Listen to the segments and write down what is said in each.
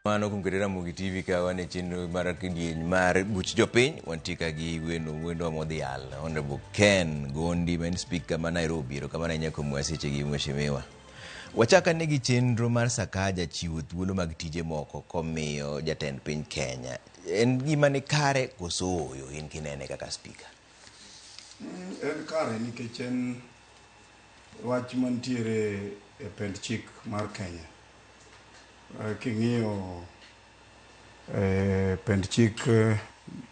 Mano kuom keto Ramogi TV ka wan e chenro mar kidieny mar buch jopiny wantie ka gi wendo wendo modhial Honorable Ken Gondi ma en speaker ma Nairobi. Erokamano ahinya kuom sechegi mheshimiwa. Wachak ane gi chenro mar Sakaja chiwo thuolo mag tije moko komiyo jatend piny Kenya. En gima ni kare koso ooyo in kinene kaka speaker? En kare nikech en wach mantiere e pend chik mar Kenya. King'iyo pend chik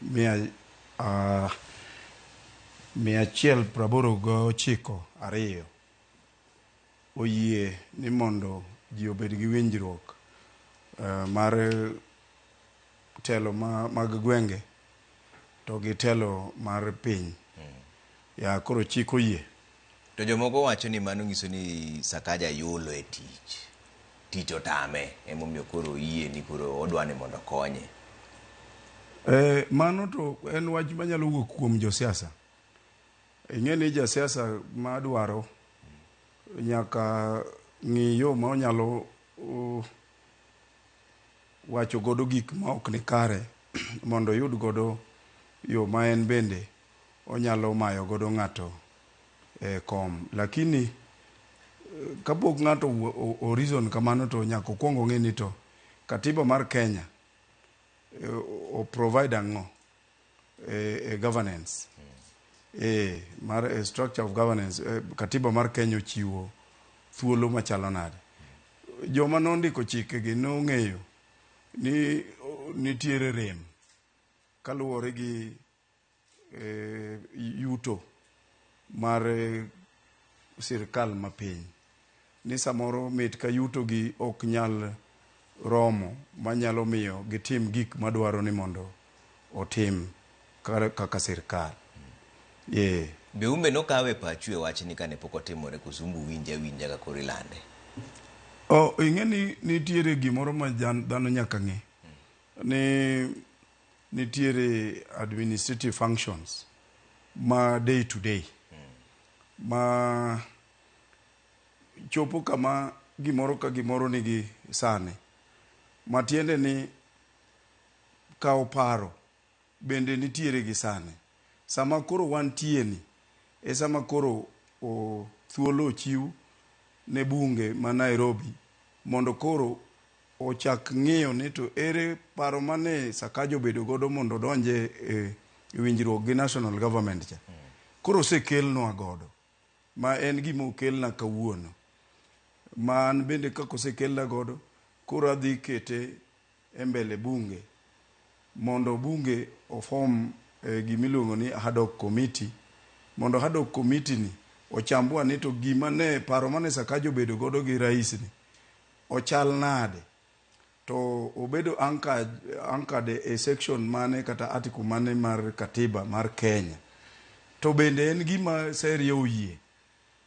189(2) oyie ni mondo ji obed gi winjruok mar telo mag gwenge to gi telo mar piny. Ya koro chik oyie. To jomoko wacho ni mano nyiso ni Sakaja yulo e tich. Tich otame emomiyo koro oyie ni koro odwa ni mondo okonye. Mano to en wach manyalo wuok kuom josiasa. Ing'e ni jasiasa madwaro nyaka ng'i yo ma onyalo wacho godo gik ma ok ni kare mondo oyud godo yo ma en bende onyalo mayo godo ng'ato e kom. Lakini kapok ng'ato o reason kamano to nyaka okwong ong'e ni to katiba mar Kenya o provide ang'o e governance. Mar structure of governance, katiba mar Kenya ochiwo thuolo machalo nade. Joma nondiko chikegi nong'eyo ni nitiere rem kaluwore gi yuto mar sirkal mapiny. Ni samoro mit ka yuto gi ok nyal romo manyalo miyo gitim gik madwaro ni mondo otim kaka sirkal. Be umbe nokawe pachu e wachni kane pok otimore koso umbe uwinje awinja ka koro ilande? Ing'e ni nitiere gimoro ma dhano nyaka ng'e. Ni nitiere administrative functions ma day to day. Ma chopo kama gimoro ka gimoro nigi sane. Matiende ni kawo paro bende nitiere gi sane. Sama koro wantie ni, e sama koro thuolo ochiw ne bunge ma Nairobi mondo koro ochak ng'iyo ni to ere paro mane Sakaja obedo godo mondo odonje e winjruok gi national government cha. Koro osekelnwa godo. Ma en gima okelna kawuono. Ma an bende kaka osekelna godo, koro adhi kete e mbele bunge mondo bunge oform gimiluongo ni ad hoc committee mondo ad hoc committee ni ochambwa ni to gima ne paro mane Sakaja obedo godo gi rais ni ochal nade to obedo anchored e section mane kata article mane mar katiba mar Kenya to bende en gima seria oyie.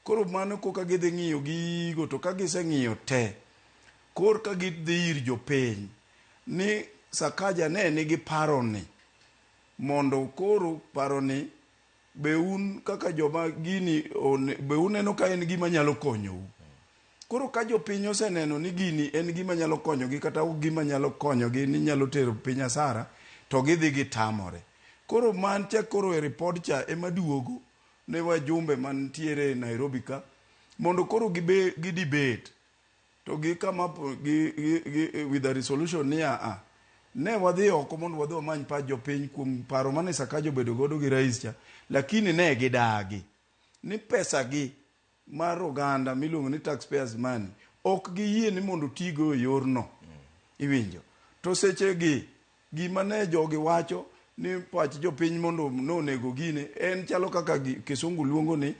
Koro mano koka gidhi ng'iyo gigo to ka giseng'iyo te kor ka gidhi ir jopiny ni Sakaja ne nigi paro ni mondo koro paro ni be un kaka joma gini be uneno ka en gima nyalo konyou. Koro ka jopiny oseneno ni gini en gima nyalo konyogi kata ok gima nyalo konyogi ni nyalo tero piny asara to gidhi gitamore. Koro man cha koro e report cha ema duogo ne wajumbe mantiere Nairobi ka mondo koro gibe gi debate to gi come up gi with a resolution ni a ne wadhi oko mondo wadhi wamany pach jopiny kuom paro mane Sakaja obedo godo gi rais cha, lakini ne gidagi ni pesa gi mar oganda miluongo ni taxpayers money ok giyie ni mondo otigo e yorno. Iwinjo? To seche gi gima ne jogi wacho ni pach jopiny mondo nonego gine en chalo kaka kisungu luongo ni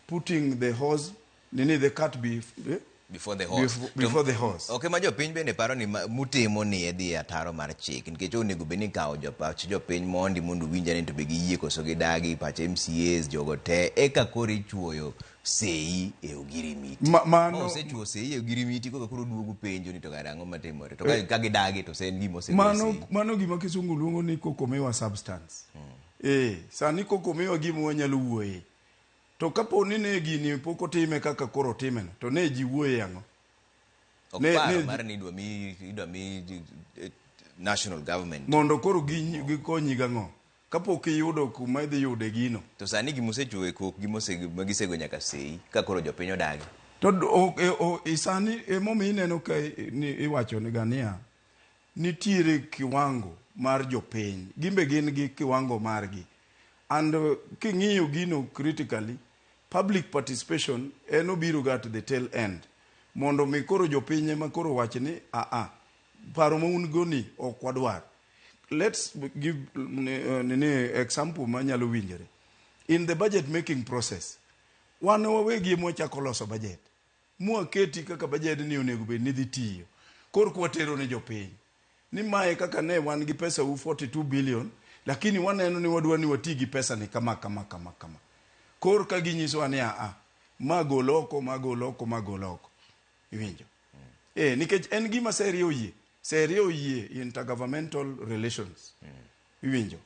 putting the horse nini the cart before the horse. Before the horse. Ok ma jopiny bende paro ni mutimo ni e dhi e ataro mar chik nikech onego bed ni ikawo jopach jopiny mondi mondo uwinj ane to be giyie koso gidagi pach MCAs jogo te eka koro ichuoyo sei e ogirimiti. Mano Osechuo sei e ogirimiti koka koro duogo penjo ni to kare ang'o matimore to ka gidagi to en gima osego Mano sei. Mano gima kisungu luongo ni koko miwa substance. Sani koko miwa gima wanyalo wuoye. To kapo ni ne gini pok otime kaka koro otimeno, to ne ji wuoye ang'o? Ok Ne- paro ne- mar ni idwa mi national government mondo koro gikonyi gang'o kapok iyudo kuma idhi yude gino. To sani gimosechowo e kok gimose magisego nyaka sei ka koro jopiny odagi. To sani emomiyo ineno ka iwacho ni ga niya nitiere kiwango mar jopiny, gimbe gin gi kiwango margi, and king'iyo gino critically, public participation en obiro ga at the tail end mondo mi koro jopiny ema koro wach ni aa, paro ma un go ni ok wadwar. Let's give nini example manyalo winjore. In the budget making process, wan wawegi ema wachako loso budget mwaketi kaka budget ni onego bed ni dhi tiyo. Koro kwatero ne jopiny ni mae kaka ne wan gi pesa u 42 billion, lakini waneno ni wadwa ni wati gi pesa ni kama kama kama kama. Koro ka ginyisowa ni aa, ma gol oko, ma gol oko, ma gol oko, iwinjo? Nikech en gima seria oyie, seria oyie intergovernmental relations, iwinjo?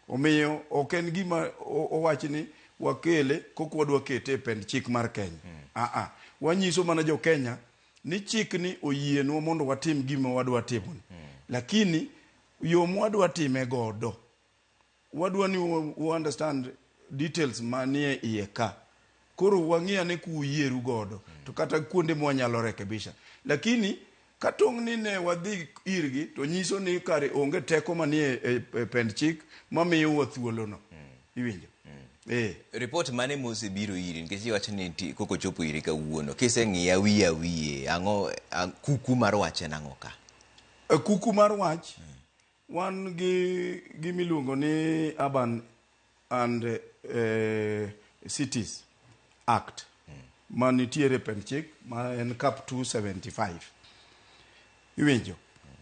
Omiyo ok en gima owach ni wakele kok wadwa kete e pend chik mar Kenya. Aa, wanyiso mana jo Kenya ni chik ni oyienwa mondo watim gima wadwa timo ni, lakini yo mwadwa time godo wadwa ni u understand details manie iye ka. Koro wang'i ane kuuyieru godo to kata kuonde mwanyalo rekebisha, lakini ka tong' ni ne wadhi irgi to nyiso ni kare onge teko manie e pend chik mamiyowa thuolono, iwinjo? Report mane mosebiro iri? Nikech iwacho ni koko chopo iri kawuono, kiseng'iya wiye awiye, ang'o kuku mar wach en ang'o ka? Kuku mar wach, wan gi gimiluongo ni Urban and Cities Act ma nitiere e pend chik ma en Cap 275, iwinjo?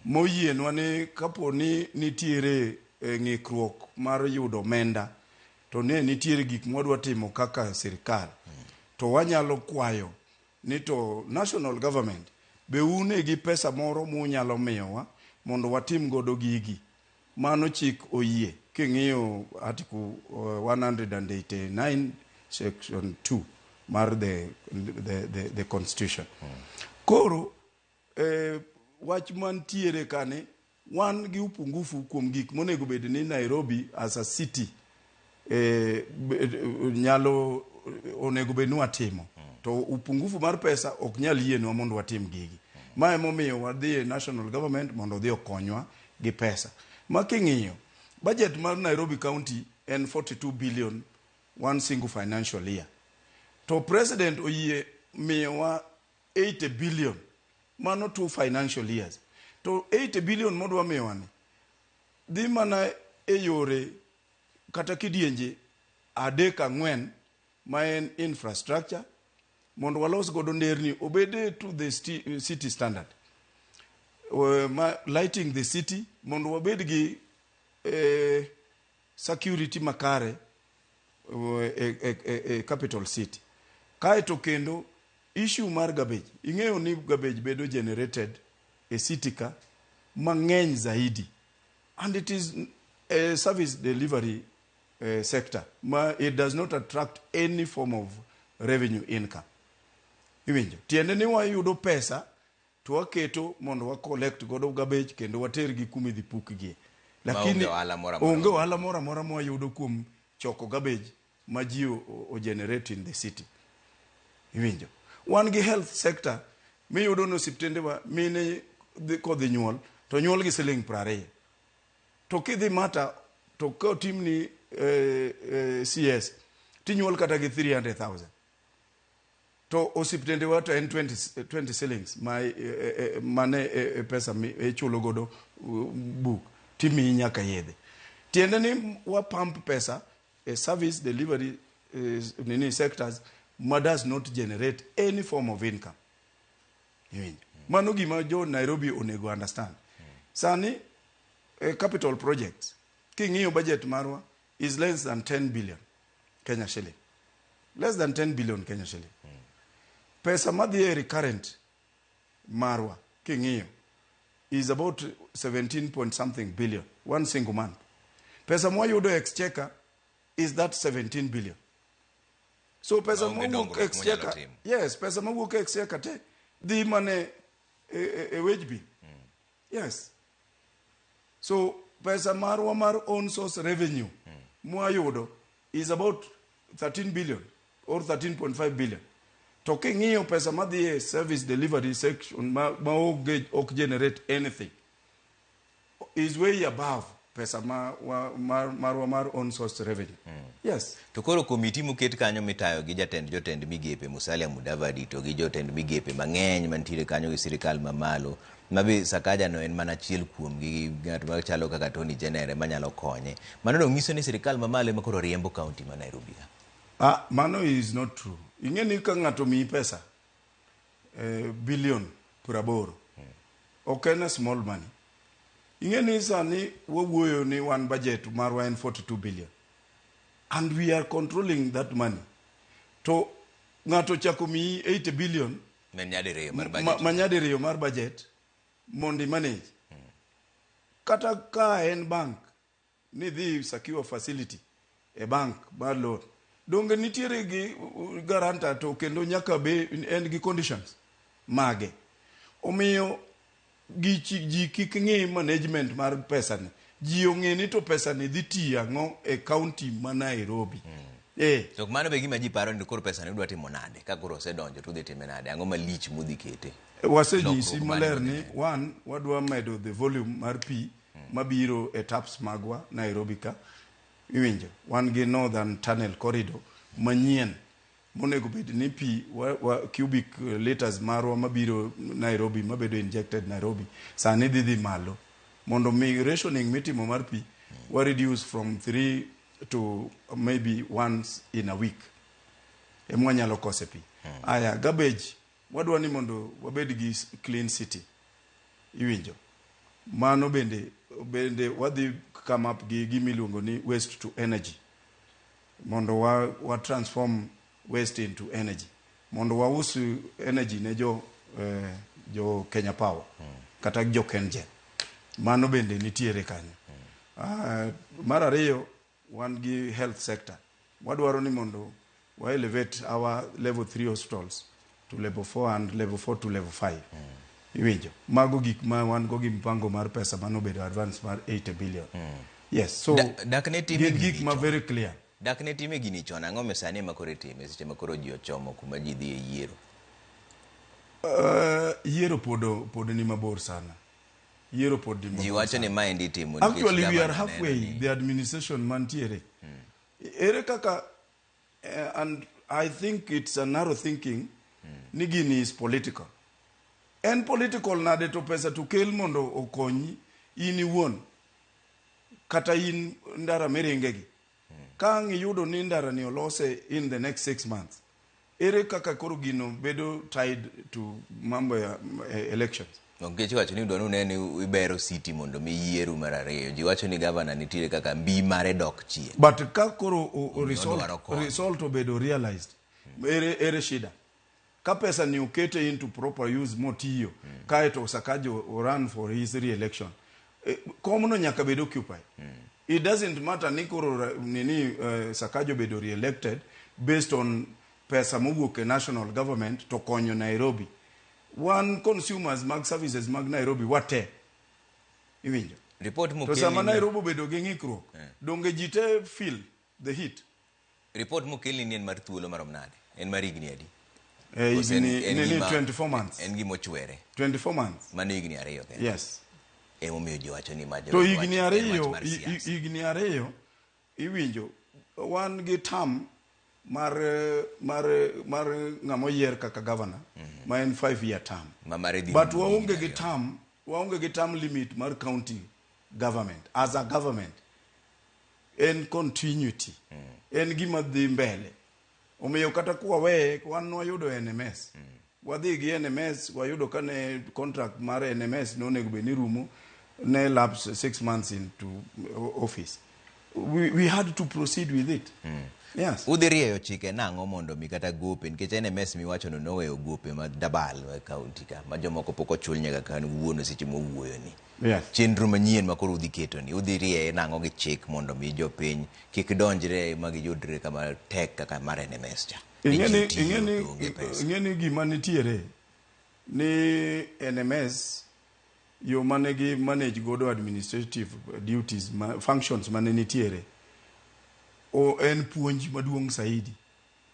Moyienwa ni kapo ni nitiere ng'ikruok mar yudo omenda to ne nitiere gik mwadwa timo kaka sirikal, to wanyalo kwayo ni to national government be une gi pesa moro munyalo miyowa mondo watim godo gigi. Mano chik oyie king'iyo article 189 section 2 mar the constitution. Koro wach mantiere kani, wan gi upungufu kuom gik monego bed ni Nairobi as a city nyalo onego bed ni watimo, to upungufu mar pesa ok nyal yienwa mondo watim gigi. Ma emomiyo wadhi e national government mondo odhi okonywa gi pesa. Ma king'iyo budget mar Nairobi County en 42 billion one single financial year, to president oyie miyowa 80 billion, mano two financial years. To 80 billion modwa miyowa ni dhi mana e yore kata kidienje adek ang'wen, ma en infrastructure mondo walos godo nderni obed to the city standard, ma lighting the city mondo wabed gi security makare e capital city. Kaeto kendo issue mar garbage, ing'eyo ni garbage bedo generated e city ka mang'eny zaidi, and it is a service delivery sector ma it does not attract any form of revenue income, iwinjo? Tiende ni wayudo pesa to waketo mondo wa collect godo garbage kendo watergi kuma idhi pukgie. Maonge ohala moro amora. Onge ohala moro amora mwayudo kuom choko garbage ma ji o generate in the city, iwinjo? Wan gi health sector miyudo ni osiptendewa mine dhi kodhi nyuol to nyuol gi siling 20, to kidhi mata to kotimni CS tinyuol kata gi 300,000, to osiptendewa to en 20, 20 shillings ma mane pesa mi ichulo godo buk timiyi nyaka yedhe. Tiende ni wa pump pesa e service delivery nini sectors ma does not generate any form of income, iwinjo? Mano gima jo Nairobi onego understand. Sani capital projects, king'iyo budget marwa is less than 10 billion Kenya shilling, less than 10 billion Kenya shilling. Pesa madhi e recurrent marwa king'iyo is about 17 point something billion one single month. Pesa mwayudo e exchequer is that 17 billion. So pesa Maonge mawuok dongruok monyalo exchequer timo. Yes, pesa mawuok e exchequer te dhi mane e wage bill. Yes. So pesa marwa mar own source revenue mwayudo is about 13 billion or 13.5 billion. To king'iyo pesa madhi e service delivery section ma onge, ok generate anything, is way above pesa ma, wa, mar, marwa mar own source revenue. Yes. To koro komiti moket kanyo mitayo gi jatend jotend migepe Musalia Mudavadi to gi jotend migepe mang'eny mantiere kanyo gi sirikal mamalo, mabe Sakaja no en mana achiel kuomgi gi ng'at machalo kaka Tony Jenere manyalo konye. Mano dong nyiso ni sirikal mamalo ema koro riembo kaunti ma Nairobi ka. Ah, mano is not true. Ing'e ni ka ng'ato miyi pesa billion 80, ok en a small money. Ing'e ni sani wawuoyo ni wan budget marwa en 42 billion. And we are controlling that money. To ng'ato chako miyi 80 billion Men nyadiriyo mar budget. Ma nyadiriyo mar budget mondo i manage. Kata ka en bank ni dhi secure facility e bank mar loan, donge nitiere gi guarantor, to kendo nyaka be en gi conditions mage. Omiyo gichi ji kik ng'i management mar pesa ni, ji ong'e ni to pesa ni dhi tiyo ang'o e county ma Nairobi. To mano be gima ji paro ni koro pesa ni udwa timo nade ka koro osedonjo to udhi time nade, ang'o malich mudhi kete? Wasenyisi Lokruok maler mane ni udhi one, wadwa medo the volume mar pi mabiro e taps magwa Nairobi ka. Iwinjo, wan gi Northern Tunnel Corridor manyien monego bed ni pi wa cubic liters marwa mabiro Nairobi, mabedo injected Nairobi, sani dhi malo mondo mi rationing mitimo mar pi wa reduce from 3 to maybe once in a week ema wanyalo kose pi. Aya, garbage, wadwa ni mondo wabed gi clean city. Iwinjo, mano bende wadhi come up gi gimiluongo ni waste to energy mondo wa transform waste into energy, mondo waus energy ne jo Kenya Power kata jo KenGen. Mano bende nitiere kanyo. Mar ariyo, wan gi health sector. Wadwaro ni mondo wa elevate our level 3 hospitals to level 4 and level 4 to level 5. Iwinjo, mago gik ma wan go gi mpango mar pesa manobedo advance mar 80 billion. Yes, so Dak ne time gin gini gik ma chon. very clear. Dak ne time gini chon, ang'o ma sani ema koro itime seche ma koro ji ochomo kuma ji dhi e yiero? Yiero pod ni mabor sana. Yiero pod ni Ji mabor wacho sana. ni maendi itimo nikech Actually, we are gavana halfway neno ni the administration mantiere. Ere kaka and I think it's a narrow thinking ni gini is political. En political nade to pesa to kel mondo okonyi in iwuon kata in ndara miringe gi. Ka ang' iyudo ni ndara ni olose in the next 6 months, ere kaka koro gino bedo tied to mambo ya elections? Nikech iwacho ni idwa ni une ni ibero city mondo mi yieru mar ariyo. Ji wacho ni gavana nitiere kaka mbi mare dok chien. But ka koro Omiyo odwaro kony. result obedo realized, ere shida? Ka pesa ni okete into proper use motiyo, kaeto Sakaja run for his re-election, komno nyaka bed occupied. It doesn't matter ni koro nini, Sakaja obedo re-elected based on pesa mowuok e national government to konyo Nairobi. Wan consumers mag services mag Nairobi wate. Iwinjo? Report To mokel sama ni Nairobi obedo gi ng'ikruok, donge ji te feel the heat? Report mokel ni en mar thuolo marom nade? En mar higni adi? Koso Higni en ni 24 months. En gima ochwere. 24 months. Mano higni 2 kende. Yes. Emomiyo ji wacho ni ma To higni en wach ariyo, mar siasa. higni 2 iwinjo, wan gi term mar ng'ama oyier kaka governor, ma en 5 year term. Ma mare dhi But rumo waonge higni gi ariyo. term, waonge gi term limit mar county government. As a government, en continuity. En gima dhi mbele. Omiyo kata kwaweye, wan wayudo NMS. Wadhi gi NMS, wayudo kane contract mar NMS nonego bed ni rumo, ne lapse 6 months into office. We had to proceed with it. Yes. Udhi rieyo chike nang'o mondo mi kata gope, nikech NMS miwacho no noweyo gope ma dabal e county ka, ma jomoko pok ochul nyaka ka wuono seche mowuoyo ni. Yes. Chenro manyien ma koro udhi keto ni, udhi rieye nang'o gi chik mondo mi jopiny kik donjre ma giyudre kama tek kaka mar NMS cha. Ni ji tiyo to onge pesa. Ing'e ni gima nitiere, Ni NMS yo mane gi manage godo administrative duties ma, functions mane nitiere o en puonj maduong' saidi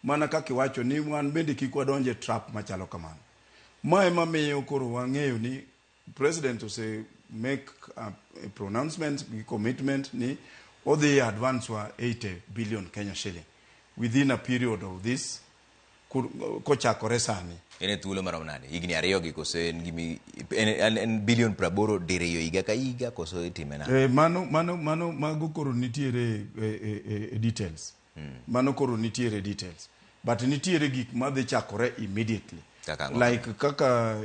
mana kaka iwacho ni wan bende kik wadonje trap machalo kamano. Ma ema miyo koro wang'eyo ni president ose make a pronouncement gi commitment ni odhi advance wa 80 billion Kenya shilling within a period of this kochakore sani. En e thuolo marom nade? Higni 2 gi koso en gimi en bilion 80 diriyo higa ka higa koso itime nade? Mano mago koro nitiere e details. Mano koro nitiere details. But nitiere gik madhi chakore immediately. Kaka like kaka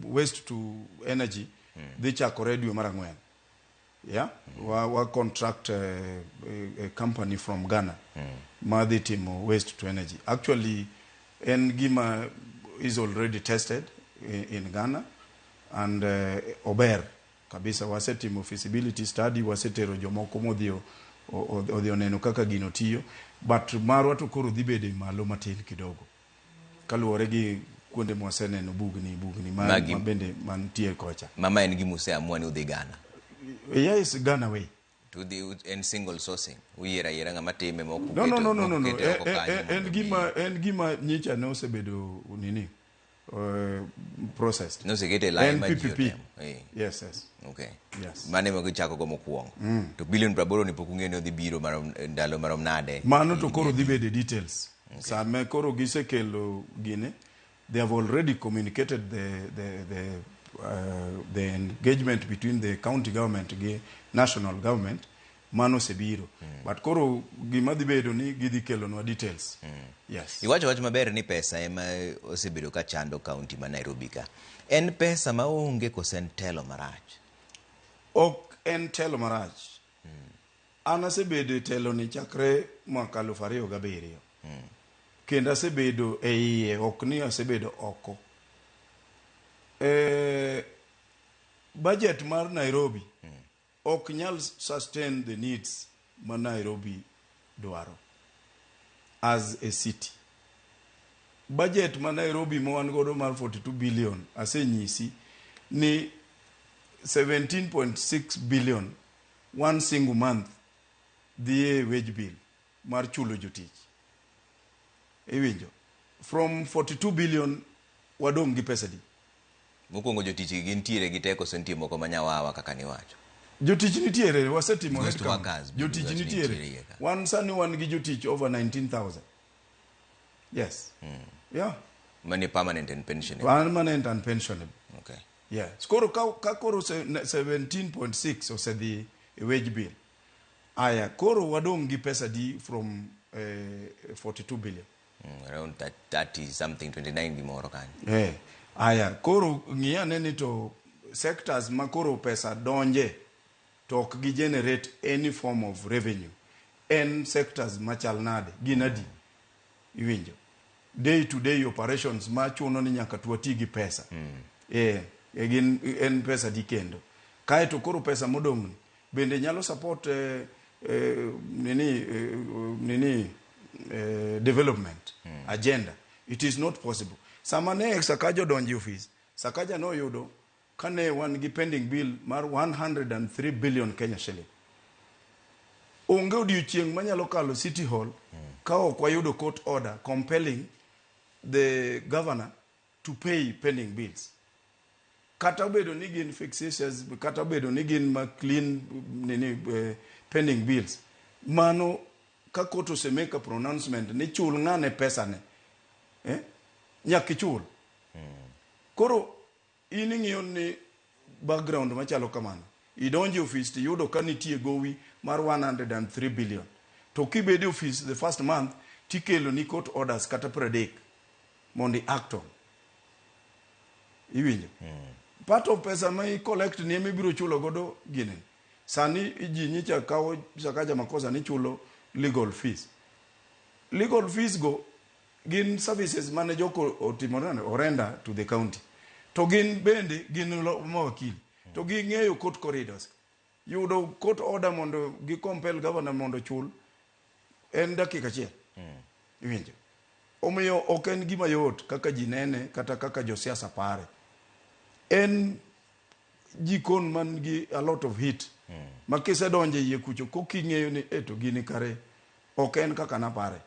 waste to energy dhi chakore dwe mar 4. Yeah, wa contract a company from Ghana ma dhi timo waste to energy. Actually en gima is already tested in Ghana and ober kabisa. Wasetimo feasibility study, wasetero jomoko modhi odhi oneno kaka gino tiyo, but marwa to koro dhi bedo malo matin kidogo kaluwore gi kuonde mwaseneno bugni ma bende mantie kocha. Mama en gima useamua ni udhi Ghana? Yes, Ghana way. To udhi en single sourcing? Uyiero ayiera ng'ama time ma ok No. En gima nyicha ne osebedo nini processed. Nosekete e line ma ji otemo. Yes. Okay. Yes. Mano ema gichako go mokwongo. To bilion 80 ni pok ung'eyo ni odhi biro marom ndalo marom nade? Mano to koro dhi bedo details. Sama koro gisekelo gine, they have already communicated the engagement between the county government gi national government. Mano osebiro. But koro gima dhi bedo ni gidhi kelonwa details. Yes. Iwacho wach maber ni pesa ema osebedo ka chando county ma Nairobi ka. En pesa ma onge koso en telo marach? Ok en telo marach. An asebedo e telo ni chakre mwaka 2007. Kendo asebedo e iye, ok ni asebedo oko. Budget mar Nairobi ok nyal sustain the needs ma Nairobi dwaro as a city. Budget ma Nairobi ma wan godo mar 42 billion, asenyisi ni 17.6 billion one single month dhi e wage bill mar chulo jotich. Iwinjo? From 42 billion wadong' gi pesa di? Mokwongo jotich gi gintiere gi teko koso nitie moko ma nyawawa kaka niwacho? Jotich nitiere, wasetimo Ghost head count. workers bende Jotich iwacho ni nitiere. nitiere iye ka. Wan sani wan gi jotich over 19,000. Yes. Yeah. Mani permanent and pensionable. Permanent and pensionable. Okay. Yes. Koro ka koro 17.6 osedhi e wage bill. Aya, koro wadong' gi pesa di from 42 billion? Around 30 something, 29 gimoro kanyo. Aya, koro ng'i ane ni to sectors ma koro pesa donje to ok gi generate any form of revenue. En sectors machal nade? Gin adi? Iwinjo? Day to day operations ma chuno ni nyaka twati gi pesa. Gin en pesa di kendo. Kae to koro pesa modong' ni bende nyalo support nini development agenda. It is not possible. Sama ne Sakaja odonjo e office, Sakaja noyudo kane wan gi pending bill mar 103 billion Kenya shilling. Onge odiochieng' manyalo kalo City Hall ka ok wayudo court order compelling the governor to pay pending bills. Kata obedo ni gin fictitious, kata obedo ni gin ma clean nini, pending bills, mano ka court ose make a pronouncement ni chul ng'ane pesa ne, nyaka ichul. Koro in ing'iyo ni background machalo kamano, idonjo e office tiyudo ka nitie gowi mar 103 billion, to kibedo e office the first month tikelo ni court orders kata 30 mondo i act on. Iwinjo? Part of pesa ma i collect ni ema ibiro chulo godo gini. Sani ji nyicha kawo Sakaja makosa ni chulo legal fees. Legal fees go gin services mane joko otimore nade, orender to the county. To gin bende gin mawakili. To ging'eyo court corridors. Yudo court order mondo gi compel governor mondo ochul en dakika achiel. Iwinjo? Omiyo ok en gima yot kaka ji nene kata kaka josiasa pare. En jikon man gi a lot of heat ma kisedonjo e iye kucho koking'eyo ni eh to gini kare ok en kaka napare.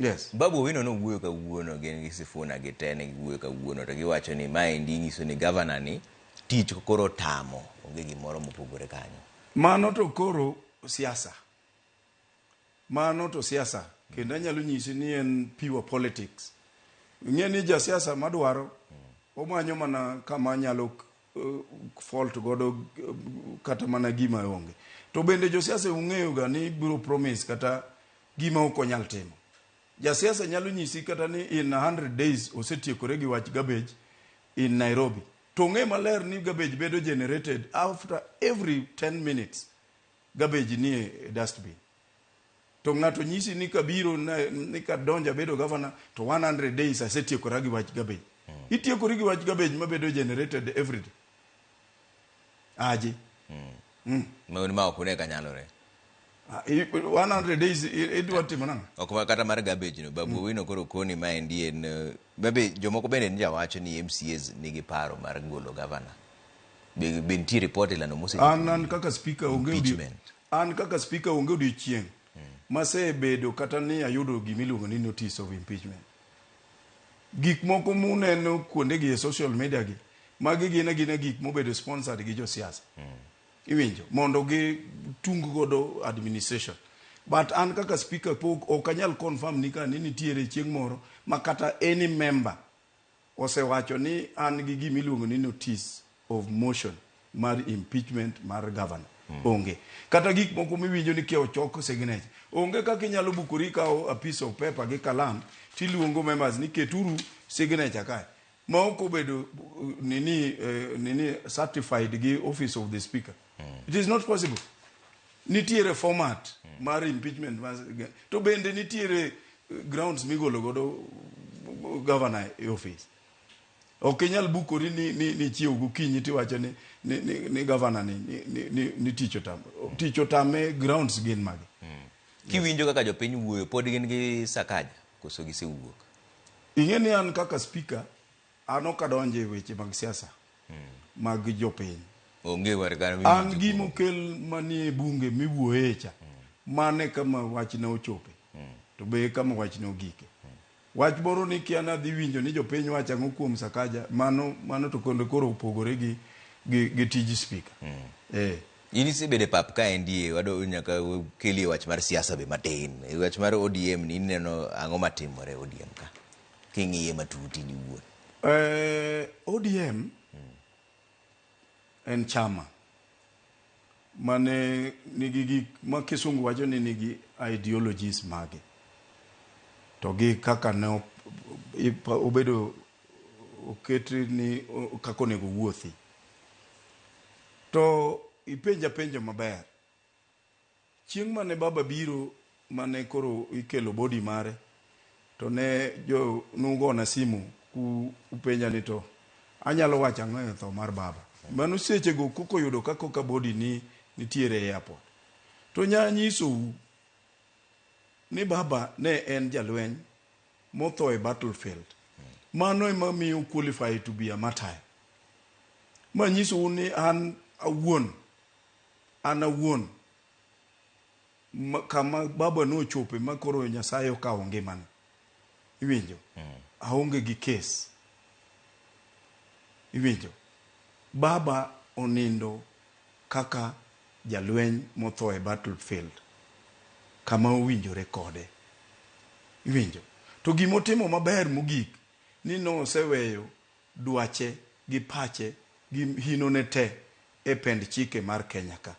Yes. Babu Owino nowuoyo kawuono gin gi Sifuna gi te ne giwuoyo kawuono to giwacho ni maendi nyiso ni gavana ni tich koro otamo onge gimoro mopogore kanyo. Mano to koro siasa. Mano to siasa kendo anyalo nyisi ni en pure politics. Ing'e ni jasiasa madwaro omanyo mana kama nyalo fault godo kata mana gima onge. To bende josiasa ung'eyo ga ni biro promise kata gima ok onyal timo. Jasiasa nyalo nyisi kata ni in 100 days osetiekore gi wach garbage in Nairobi. To ong'e maler ni garbage bedo generated after every 10 minutes. Garbage nie dustbin. To ng'ato nyisi ni kabiro ni kadonjo abedo governor to 100 days asetiekora gi wach garbage. Itiekori gi wach garbage mabedo generated every day. Aje. Ma ma ok une ka nyalore. 100 days idwa timo nang'o? Ok ma kata mar garbage no Babu Owino koro koni maendi en maybe jomoko bende nja wacho ni MCAs nigi paro mar golo governor. Be, be nitie report ilando mosechopo? An kaka speaker onge Impeachment. An kaka speaker onge odiochieng' masebedo kata ni ayudo gimiluongo ni notice of impeachment. Gik moko muneno kuonde gi e social media gi, magi gin agina gik mobedo sponsored gi josiasa. Iwinjo mondo gi tung godo administration. But an kaka speaker pok ok anyal confirm ni ka ni nitiere chieng' moro ma kata any member osewacho ni an gi gimiluongo ni notice of motion mar impeachment mar governor. Onge. Kata gik moko miwinjo ni kia ochok signature. Onge kaka inyalo bukori ikawo a piece of paper gi kalam tiluongo members ni keturu signature kae. Ma ok obedo nini certified gi office of the speaker. It is not possible. Nitiere format mar impeachment to bende nitiere grounds migolo godo governor e office. Ok inyal bukori ni chiew gokinyi tiwacho ni governor ni tich otame. Tich otame grounds gin mage? Kiwinjo kaka jopiny wuoyo pod gin gi Sakaja koso gisewuok? Ing'e ni an kaka speaker an ok adonjo e weche mag siasa mag jopiny. Onge war kata An gimokel manie bunge miwuoye cha, mane kama wachne ochope. To be kama wachne ogike. Wach moro ni kia nadhi winjo ni jopiny wacho ang'o kuom Sakaja, mano to kendo koro opogore gi tij speaker. In isebedo e pap kaendi wado nyaka kelie wach mar siasa be matin. E wach mar ODM ni ineno ang'o matimore ODM ka? King'iye matut in iwuon. ODM en chama mane nigi gik ma kisungu wacho ni nigi ideologies mage to gi kaka ne obedo oket ni kaka onego wuothi. To ipenja penjo maber. Chieng' mane baba biro mane koro ikelo body mare to ne jo nugona simu ku upenja ni to anyalo wacho ang'o e tho mar baba. Mano sechego koko yudo ka koka body ni nitiere e airport. To nya nyisou ni baba ne en jalweny motho e battlefield. Mano ema miyo qualify to be a martyr. Ma nyisou ni an awuon kama baba nochope ma koro Nyasaye okawo ngimane. Iwinjo? Aonge gi kes. Iwinjo? Baba onindo kaka jalweny motho e battlefield kama owinjore kode. Iwinjo? To gimotimo maber mogik ni noseweyo dwache gi pache gi hinone te e pend chike mar Kenya ka.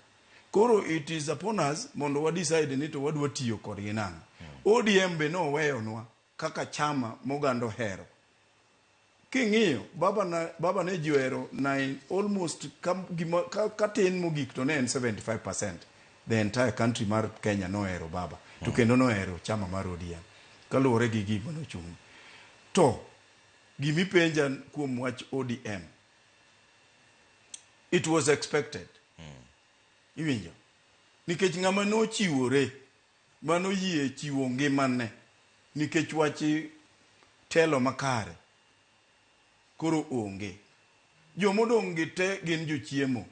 Koro it is upon us mondo wa decide ni to wadwa tiyo kodgi nang'o. ODM be noweyonwa kaka chama moganda ohero. King'iyo baba ne ji ohero nine almost ka tin mogik to ne en 75%. The entire country mar Kenya nohero baba. To kendo nohero chama mar ODM. Kaluwore gi gima nochung'. To gimipenja kuom wach ODM, it was expected. Iwinjo? Nikech ng'ama nochiwore, manoyie chiwo ngimane, nikech wach telo makare, koro onge. Jomodong' gi te gin jochiemo.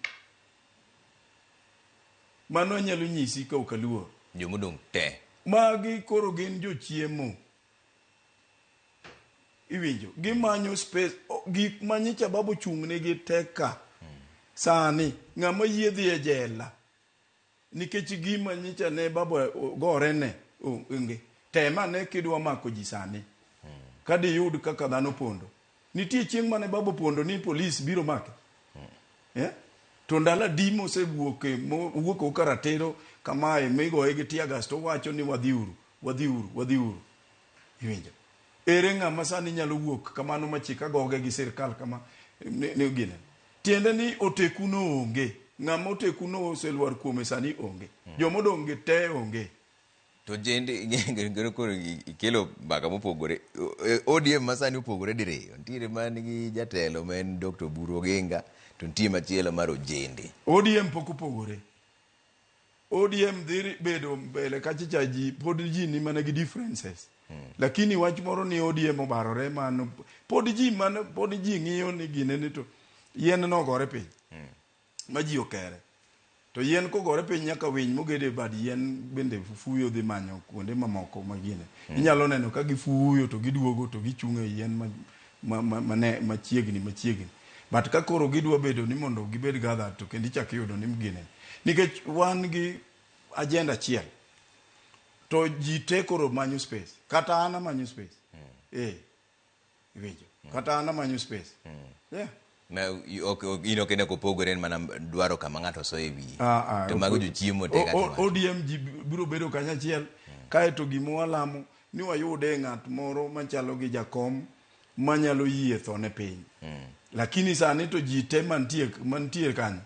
Mano anyalo nyisi ka ok aluor. Jomodong' te. Magi koro gin jochiemo. Iwinjo? Gimanyo space. Gik ma nyicha baba ochung' negi tek ka. Sani ng'ama yie dhi e jela nikech gima nyicha ne baba gore ne onge. Tem ane kidwa mako ji sani. Ka diyud kaka dhano pondo. Nitie chieng' mane baba opondo ni polis biro make. Eh? To ndalo adi mosewuok mowuok ka ratiro kamae migoye gi tear gas to wacho ni wadhiuru, wadhiuru, wadhiuru. Iwinjo? Ere ng'ama sani nyalo wuok kamano machik agoge gi sirkal kama ne gine. Tiende ni oteku no onge. Ng'ama oteku no oselwar kuome sani onge. Jomodong' gi te onge. To jende ngero koro ikelo mbaka mopogore. ODM masani opogore diriyo. Nitiere man gi jatelo ma en Dr. Oburu Oginga to nitie machielo mar ojende. ODM pok opogore. ODM dhi bedo mbele kachacha ji pod ji ni mana gi differences. Lakini wach moro ni ODM obarore mano pod ji mano pod ji ng'iyo ni gine ni to yien nogore piny. Ma ji okere. To yien kogore piny nyaka winy mogedo e bad yien bende fuyo dhi manyo kuonde mamoko ma gine. Inyalo neno ka gifuyo to giduogo to gichung' e yien ma machiegni machiegni. But ka koro gidwa bedo ni mondo gibed gathered to kendo ichak iyudo ni gine. Nikech wan gi agenda achiel. To ji te koro manyo space. Kata an amanyo space. Eh. Iwinjo. Kata an amanyo space. Yeah. Ma in ok ine kopogore en mana dwaro kama ng'ato soyo e wiye. Ah, ah, To mago jochiemo te kaka iwacho. ODM ji biro bedo kanyachiel kaeto gima walamo ni wayude ng'at moro machalo gi jakom manyalo yie tho ne piny. Lakini sani to ji te mantie kanyo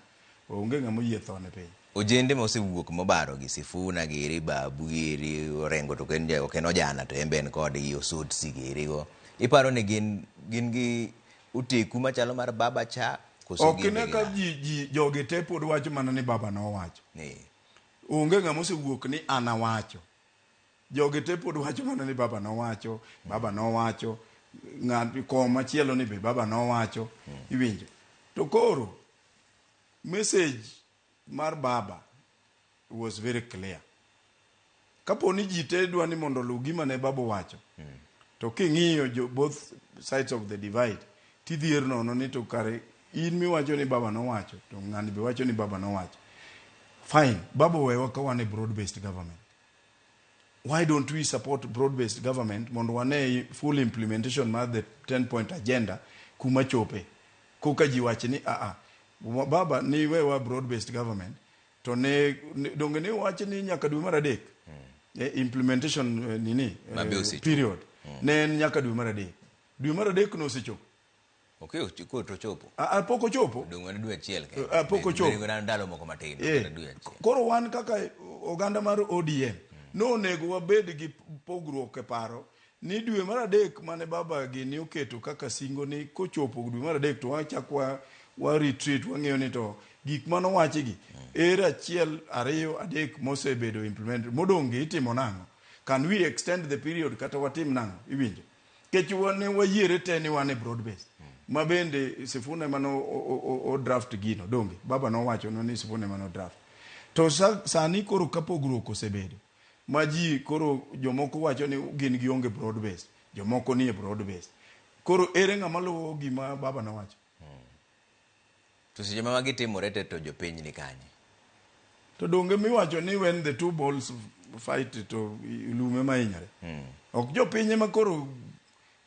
onge ng'ama oyie tho ne piny. Ojende mosewuok mobaro gi Sifuna giri, Babu giri, Orengo to ok en ojana to en be en kodgi, Osotsi giri go. Iparo ni gin gi oteku machalo mar baba cha koso Ok ine ka ji jogi te pod wacho mana ni baba nowacho. Onge ng'ama osewuok ni an awacho. Jogi te pod wacho mana ni baba nowacho, baba nowacho, ng'at kom machielo ni be baba nowacho. Iwinjo. To koro message mar baba was very clear. Kapo ni ji te dwa ni mondo oluw gima ne baba owacho, to king'iyo jo both sides of the divide, tidhier nono ni to kare in miwacho ni baba nowacho, to ng'ani be wacho ni baba nowacho. Fine, baba owewa ka wan e broad based government. Why don't we support broad based government mondo wane full implementation mar the 10 point agenda kuma chope? Koka ji wach ni a baba ni wewa broad based government to ne donge ne wach ni nyaka dwe mar adek implementation nini period ne en nyaka dwe mar adek. Dwe mar adek no osechopo. Okay, koro to chopo. Pok ochopo. Dong' mana dwe achiel kende. Pok ochopo. Ndalo moko matin. Dwe achiel. Koro wan kaka oganda mar ODM nonego wabed gi pogruok e paro ni dwe mar adek mane baba gini oketo kaka singo ni kochopo dwe mar adek to wachak wa retreat wang'iyo ni to gik manowachi gi ere achiel ariyo adek mosebedo implemented modong' gi itimo nang'o? Can we extend the period kata watim nang'o? Iwinjo? Kech wane wayiere te ni wan e broad base. Ma bende Sifuna ema no o draft gino donge? Baba nowacho ni Sifuna ema no draft. To sani koro ka pogruok osebedo ma ji koro jomoko wacho ni gin gionge broad base, jomoko nie broad base. Koro ere ng'ama luwo gima baba nowacho? To seche ma magi timore te to jopiny ni kanye? To donge miwacho ni when the two balls fight to lum ema hinyore. Ok jopiny ema koro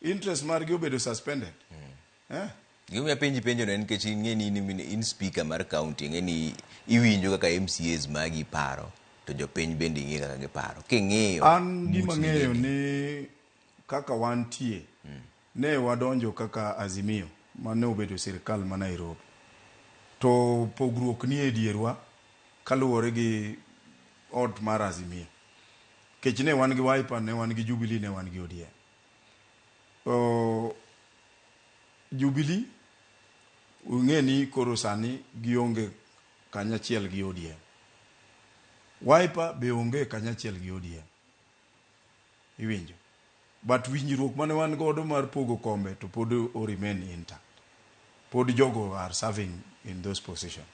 interest margi obedo suspended. Eh? Gimomiyo apenji penjo no en nikech ing'e ni in speaker mar county, ing'e ni iwinjo kaka MCAs magi paro to jopiny bende ing'e kaka giparo. King'iyo An gima ng'eyo ni kaka wantie ne wadonjo kaka Azimio mane obedo sirkal ma Nairobi. To pogruok nie e dierwa kaluwore gi ot mar Azimio. Kech ne wan gi Wiper, ne wan gi Jubilee, ne wan gi ODM. Jubilee ung'e ni koro sani gionge kanyachiel gi ODM. Wiper be onge kanyachiel gi ODM. Iwinjo? But winjruok mane wan godo mar pogo kombe to pod o remain intact. Pod jogo are serving in those positions.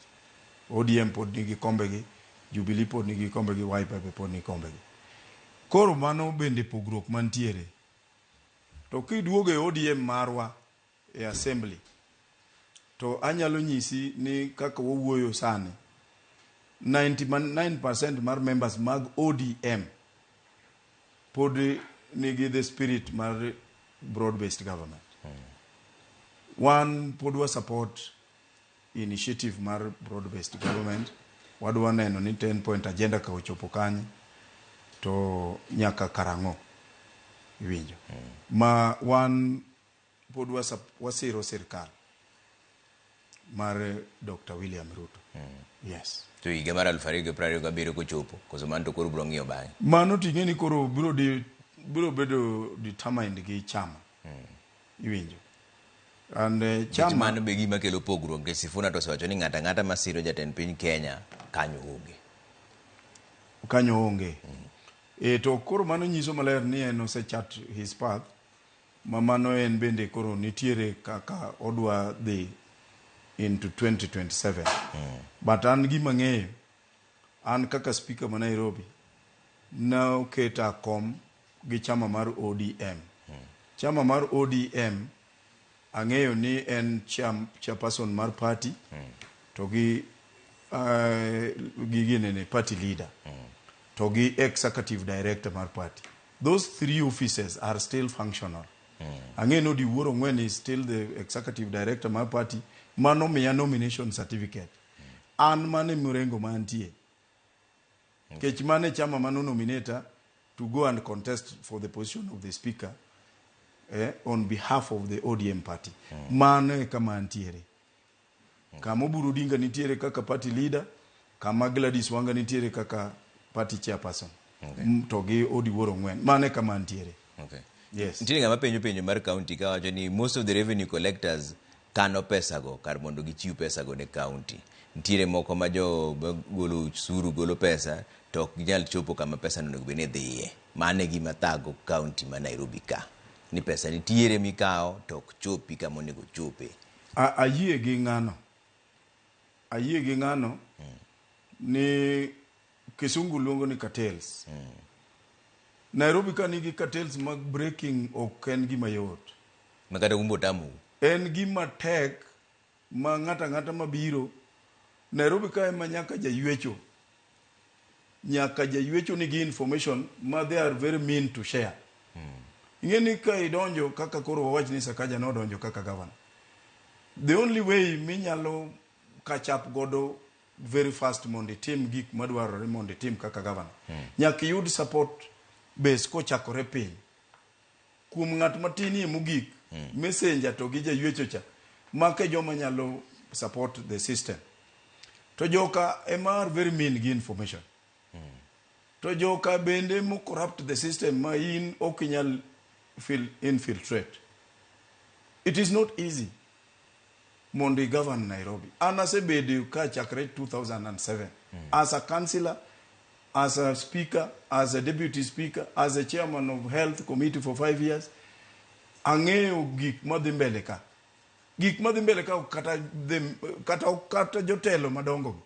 ODM pod nigi kombegi, Jubilee pod nigi kombegi, Wiper be pod nigi kombegi. Koro mano bende pogruok mantiere. To kiduogo e ODM marwa e assembly, to anyalo nyisi ni kaka wawuoyo sani, 99% mar members mag ODM pod nigi the spirit mar broad based government. Wan pod wa support initiative mar broad based government. Wadwa neno ni 10 point agenda ka ochopo kanye to nyaka karang'o iwinjo ma wan pod wasiro sirkal mar Dr. William Ruto. Yes. To higa mar 2027 kochopo, koso mano to koro biro ng'iyo bang'e? Mano ting'e ni koro biro bedo determined gi chama. Iwinjo. And chama mano be gima kelo pogruok nikech Sifuna to osewacho ni ng'ato ang'ata masiro jatend piny Kenya kanyo onge. Kanyo onge. E to koro mano nyiso maler ni en osechart his path ma mano en bende koro nitiere kaka odwa dhi into 2027. But an gima ng'eyo, an kaka speaker ma Nairobi, noketa kom gi chama mar ODM. Chama mar ODM ang'eyo ni en chairperson mar party to gi ginene party leader to gi executive director mar party. Those three offices are still functional. Ang'eyo ni Odiwuor Ong'wen is still the executive director mar party mano miya nomination certificate. An mane mrengo mantie. Kech mane chama mano nominata to go and contest for the position of the speaker on behalf of the ODM party. Mano e kama antiere. Kama Oburu Odinga nitiere kaka party leader, kama Gladys Wanga nitiere kaka party chairperson. To gi Odiwuor Ong'wen. Mano e kama antiere. Yes. Nitiere ng'ama penjo penjo mar county kawacho ni most of the revenue collectors kano pesago kar mondo gichiw pesago ne county. Nitiere moko ma jo golo osuru golo pesa to ok ginyal chopo kama pesa no onego bed ni dhiye. Mano e gima thago county ma Nairobi ka. Ni pesa nitiere mikawo to ok chopi kama onego chope. Ayie gi ng'ano. Ayie gi ng'ano ni Kisungu luongo ni cartels. Nairobi ka nigi cartels mag breaking ok en gima yot. Ma kata umbo tamou. En gima tek ma ng'ato ang'ata mabiro Nairobi ka ema nyaka jaywecho. Nyaka jaywecho nigi information ma they are very mean to share. Ing'e ni ka idonjo kaka koro wawach ni Sakaja nodonjo kaka governor. The only way minyalo catch up godo very fast mondo itim gik madwarore mondo itim kaka governor. Nyaka iyud support base kochakore piny. Kuom ng'at matinie mogik, messenger to gi jaywecho cha, maka joma nyalo support the system. To joka ema are very mean gi information. To joka bende mo corrupt the system ma in ok inyal infiltrate. It is not easy mondo i govern Nairobi. An asebedo ka chakre 2007 as a councillor, as a speaker, as a deputy speaker, as a chairman of health committee for 5 years. Ang'eyo gik madhi mbele ka. Gik madhi mbele ka kata, kata, kata jotelo madongo gi.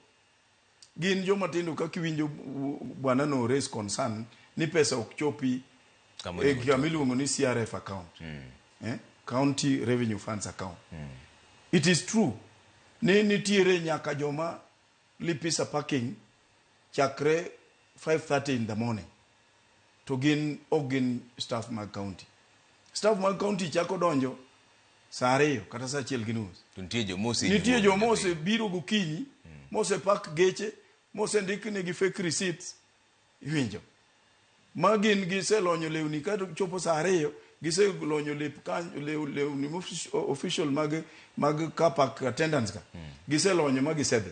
Gin joma tindo kaka iwinjo bwana no raise concern ni pesa ok chopi Kama e onego kama iluongo ni CRF account. County Revenue Funds account. It is true ni nitiere nyaka joma lipisa parking chakre 5:30 in the morning to gin ok gin staff mag county. Staff mag county chako donjo saa 2 kata saa 1:30. To nitie joma ose Nitie joma osebiro gokinyi, mosepak geche, mosendiknegi fake receipts, iwinjo. Ma gin giselonyo lewni ka chopo saa 2, giselonyo lep kanyo, lewni official mag car park attendants ka. Giselonyo ma gisedhi.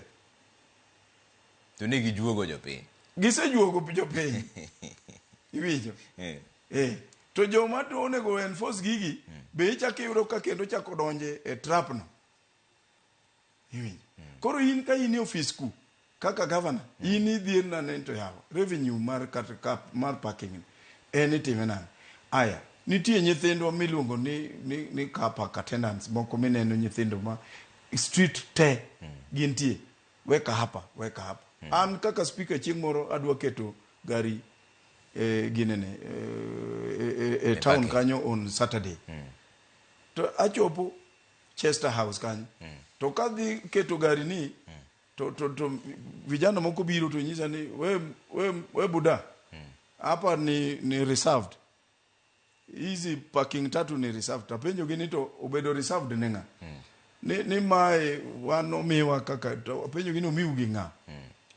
To ne gijuogo jopiny. Gisejuogo jopiny. Iwinjo. To joma to onego enforce gigi, be ichako iyudo ka kendo chako donje e trap no. Iwinjo. Koro in ka in e ofis ku, kaka governor, in idhier nane to yawa, revenue mar kata cap mar parking ni, en itime nang'o? Aya, nitie nyithindwa miluongo ni car park attendants moko mineno nyithindo ma Street te gintie. Weka hapa, weka hapa. An kaka speaker chieng' moro adwa keto gari e ginene e town parking. Kanyo on Saturday. To achopo Chester House kanyo. To kadhi keto gari ni to vijana moko biro to nyisa ni we buda. Hapa ni reserved. Hizi parking tatu ni reserved. Tapenjo gi ni to obedo reserved ne ng'a? Ni mae wan omiwa kaka to apenjo gi ni omiu gi ng'a?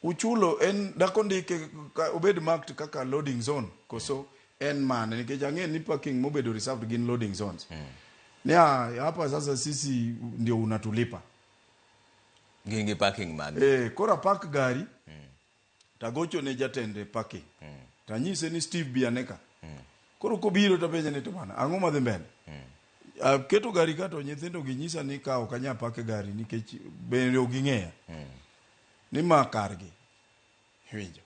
Uchulo en dako ndike obed marked kaka loading zone koso en mane nikech ang'e ni parking mobedo reserved gin loading zones. Ni ah, hapa sasa sisi ndio unatulipa. Gin gi parking mag. Eh, koro apak gari tagocho ne jatend parking tanyise ni Steve bi ane ka. Koro kobiro tapenje ni to bana ang'o madhi mbele? Aketo gari ka to nyithindo gi nyisa ni ka ok anyal pake gari nikech bende ok ging'eya. Ni ma kargi. Iwinjo.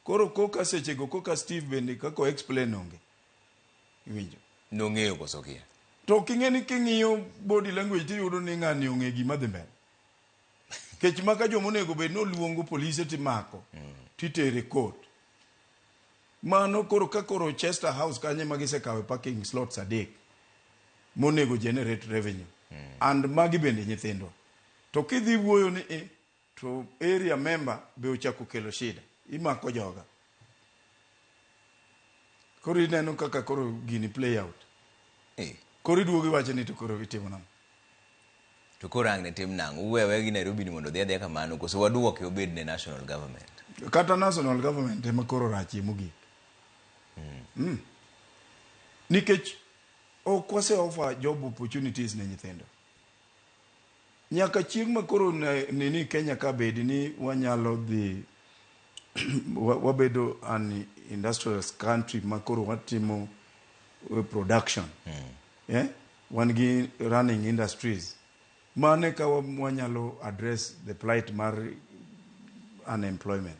Koro koka sechego koka Steve bende kaka o explain onge. Iwinjo. Nong'eyo koso kia. To king'e ni king'iyo body language tiyudo ni ng'ani ong'e gima dhi mbele. Kech maka joma onego bed ni oluongo polise timako titere court. Mano koro ka koro Chester House kanyo ema gisekawe parking slots adek monego generate revenue. And magi bende nyithindwa. To kidhi wuoyo ni e to area member be ochako kelo shida. Imako joga. Koro ineno kaka koro gini play out. Koro iduogo iwacho ni to koro itimo nang'o? To koro ang' ne tim nang'o? Uwe aweya gi Nairobi ni mondo odhi adhiya kamano koso waduoke obed ne national government? Kata national government ema koro rachie mogik. Nikech ok wase offer job opportunities ne nyithindo. Nyaka chieng' ma koro nini Kenya ka bed ni wanyalo dhi wabedo an industrial country ma koro watimo production. Eh? Wan gi running industries. Mane ka wanyalo address the plight mar unemployment.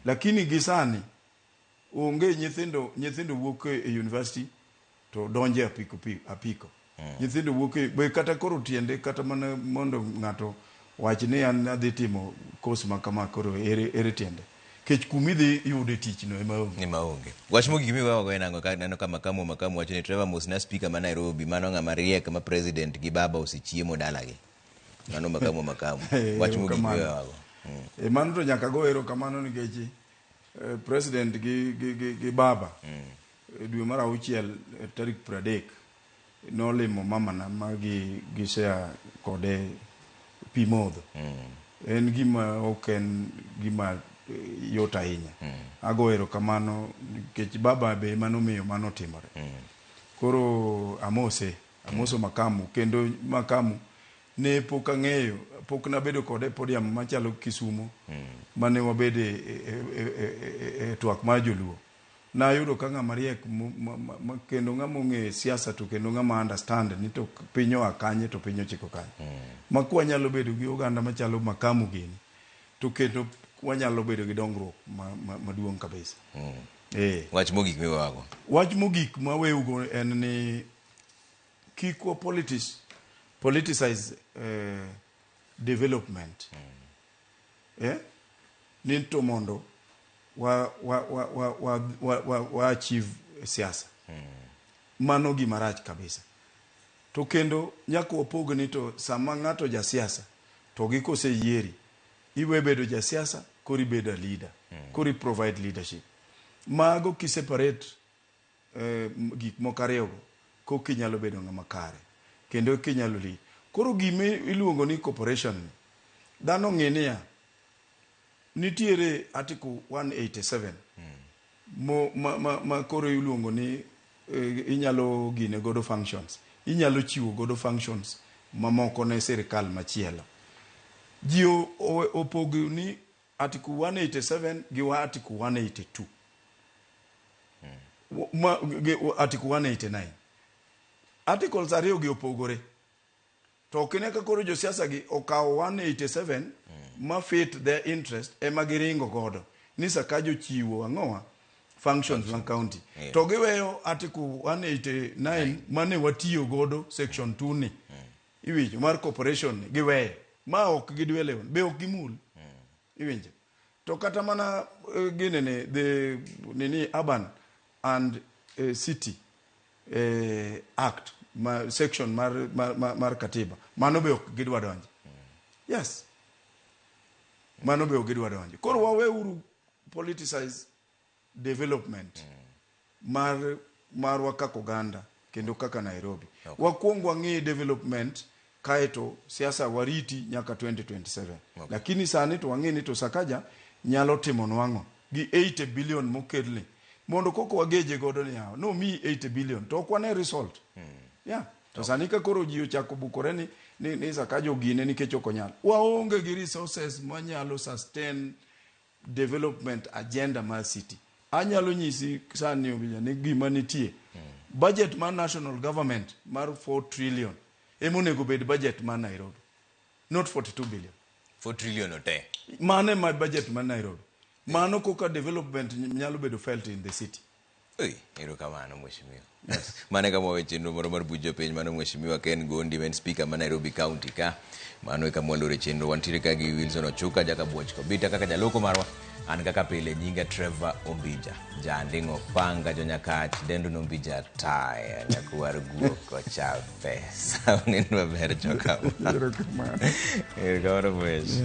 Lakini gi sani onge nyithindo wuok e university to donje apiko apiko. Nyithindo wuok e be kata koro tiende kata mana mondo ng'ato wach ni an adhi timo course ma kama koro ere tiende. Kech kumidhi yude tich no ema onge. Ema onge. Wach mogik miwewago en ang'o? Ka neno ka Makamu wacho ni Trevor mosna speaker ma Nairobi, mano ng'ama riek ma president gi baba osechiemo dalagi. Mano Makamu. Wach mogik Erokamano. miwewago. E mano to nyaka go erokamano nikech president gi baba e dwe mar auchiel tarik 30 nolimo mamana ma gi share kode pi modho. En gima ok en gima yot ahinya. Ago erokamano nikech baba be ema nomiyo mano otimore. Koro amoso Makamu kendo Makamu ne pok ang'eyo, pok nabedo kode e podium machalo Kisumo mane wabede e twak mar joluo. Nayudo ka ng'ama riek kendo ng'ama ong'e siasa to kendo ng'ama understand ni to piny oa kanye to piny ochiko kanye. Ma kwanyalo bedo gi oganda machalo Makamu gini to kendo wanyalo bedo gi dongruok maduong' kabisa. Wach mogik miwewago. Wach mogik maweugo en ni kik wa politicize development. Ni to mondo wa achieve siasa. Mano gima rach kabisa. To kendo nyaka wapog ni to sama ng'ato ja siasa to gi koseyieri iwe bedo ja siasa koro ibedo a leader. Koro i provide leadership. Mago ki separate gik moko ariyogo koka inyalo bedo ng'ama kare kendo kinyalo lead. Koro gima iluongo ni cooperation ni dhano ng'e niya nitiere article 187 mo, ma koro iluongo ni inyalo gine godo functions inyalo chiwo godo functions mamoko ne sirikal machielo ji opogo ni article 187 gi wa article 182 gi article 189 articles ariyo gi opogore to ok ine ka koro josiasa gi okawo 187 ma fit their interest ema giringo godo ni Sakaja ochiwo ang'owa functions mag county to giweyo article 189 mane watiyo godo section 2 ni. Iwinjo mar corporation ni giweyo ma ok gidwele be ok gimul. Iwinjo. To kata mana ginene the nini urban and city act ma section mar katiba mano be ok gidwa donjo. Yes. Mano be ok gidwa donjo. Koro waweuru politicize development mar marwa kaka oganda kendo kaka Nairobi. Okay. Wakuong wang'i development kaeto siasa wariti nyaka 2027. Okay. Lakini sani to wang'i ni to Sakaja nyalo timo nwang'o gi 80 billion mokelni mondo koko wageje godo ni yawa no mi 80 billion to ok wane result. Yeah. To sani ka koro ji ochako bukore ni Sakaja ogine nikech ok onyal. Waonge gi resources manyalo sustain development agenda mar city. Anyalo nyisi sani Obija ni gima nitie. Budget mar national government mar 4 trillion ema onego bed budget mar Nairobi. Not 42 billion. 4 trillion ote. Mano ema budget mar Nairobi. Mano koka development nyalo bedo felt in the city. Oi, erokamano mheshimiwa. Mano e kama wawe chenro moro mar buch jopiny. Mano mheshimiwa Ken Gondi ma en speaker ma Nairobi County ka. Mano e kama walore chenro. Wantiere ka gi Wilson Ochuka, Jaka Buoch Kobita kaka jaloko marwa. An kaka pile nyinga Trevor Ombija. Janding'o panga jonyakach dendo nombija taya nyakwar guok ochape. Sawa nind maber joka. Erokamano. Erokamano mhesh.